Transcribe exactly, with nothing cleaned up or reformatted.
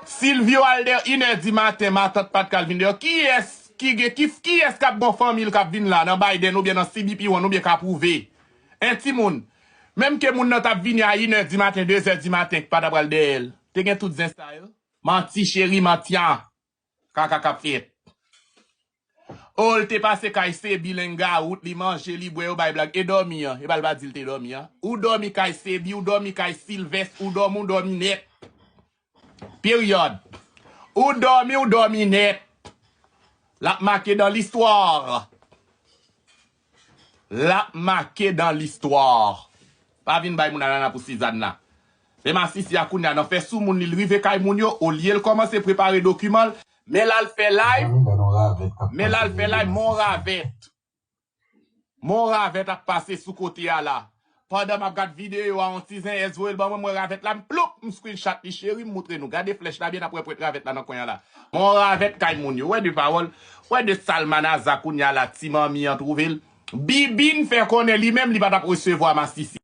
Silvio al dèyè inè di maten, matant pa t ka al vin dèyè. Kiyès ki gen, ki, kiyès k ap gon fanmi l k ap vin la nan Biden oubyen nan C B P One oubyen k ap pwouve? En timoun, menm ke moun nan t ap vini a inè di maten, dezè di maten, k pa ta pral dèyè l. Te gen tout zen sa yo. Manti cheri, manti a. Kaka k ap fèt. O, l te pase kay Sebi, lenga out, li manje, li bwè, yo bay blag. E dòmi an? E pa l pa di l te dòmi an? Ou dòmi kay Sebi, ou dòmi kay Silvès, ou dòmi, ou dòmi nèt. Peryòd. Ou dòmi, ou dòmi nèt. L ap make dan listwa. L ap make dan listwa. Pa vin bay moun anana pou Sizàn la. Se masisi a kounye a nan fè sou moun li, l rive kay moun yo, olye l kòmanse prepare dokiman l, men l al fè live, men l al fè live, men yon ravèt. Men yon ravèt ap pase sou kote a la. Pandan m ap gad videyo a, yon ti zen S voye l ban mwen, m wè ravèt la, m ploup, m screenshot li, cheri, m moutre nou. Gade flèch la byen, n ap wè pwent ravèt la nan kwen an la. Men yon ravèt kay moun yo. Wè de pawòl, wè de salmanaza kounye a la, ti manmi an twouve l. Bibin fè konnen li menm, li pa t ap resevwa masisi.